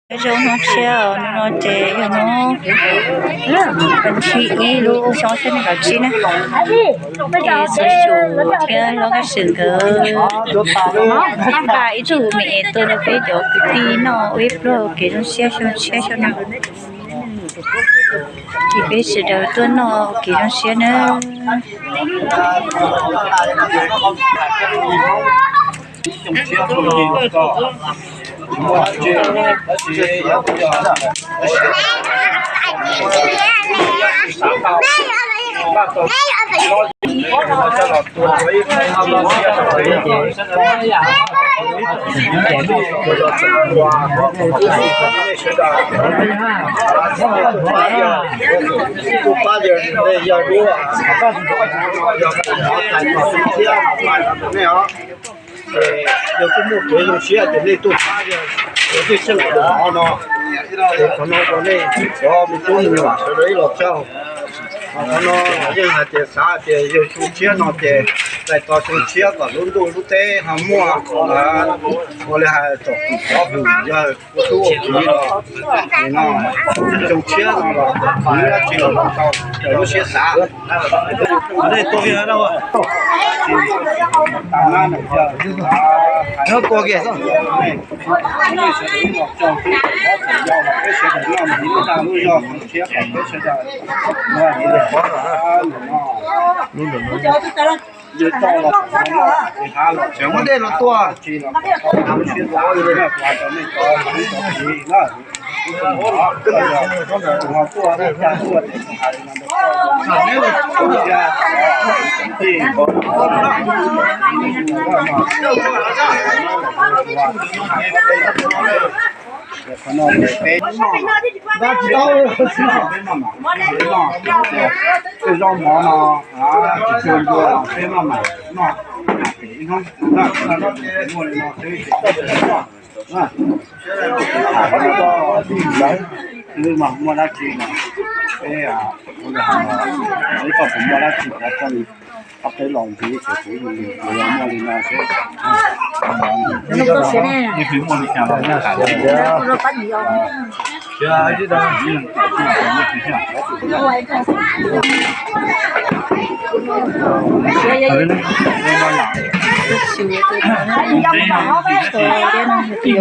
Zoo no tshiab os, no ces yog no, thib ib lub xyoo ob txhiab nees nkaum tsib na, es Xov Xyum thiab Hlob Kab Swm nkawd npaj ib txoj me es tuaj rau peb cov kwv tij noj ua ib pluag kev zoo siab xyoo tshiab xyoo no. Ces peb sawv daws tuaj noj kev zoo siab na. Yog kuj muaj kev zoo siab ces nej tuaj pab yawg, yawg twb tseem los no, ces qhov no rau nej cov me tub me nyuam sawv daws ib los tsaug. Qhov no yeej hais tias xav tias yawg xyoo tshiab no ces txais tos xyoo tshiab kom lub ntuj lub teb ho muaj, ua li hais txom nyem txom nyem yawg ua tub ua kiv los, no xyoo tshiab no los txom nyem dab tsi los tau raws lub siab xav. Nej tua kiag, nej tua kiag xwb. Tseem muab dej los tua. Qhov no peb noj, peb noj, peb noj, peb noj mov no, tsis tshua ncua los peb maj mam noj, peb hnub no muaj li no xwb ces noj. Lawv mas muaj dab tsi los peb ua li hais, ib txoj kuv muaj dab tsi los txog li ob peb los ntxiv ces kuv yuav muaj li no xwb. Yuav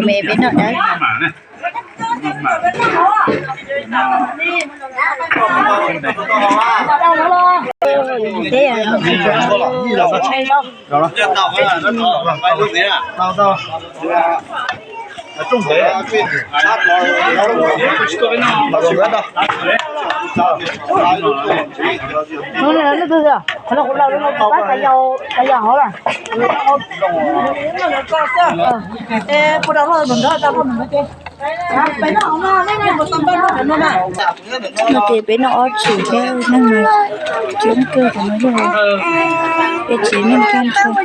me peb noj dawb. No ces peb noj ob txhum thiab neeg coob kawg, qhov no yog peb tsev neeg kaj ntug.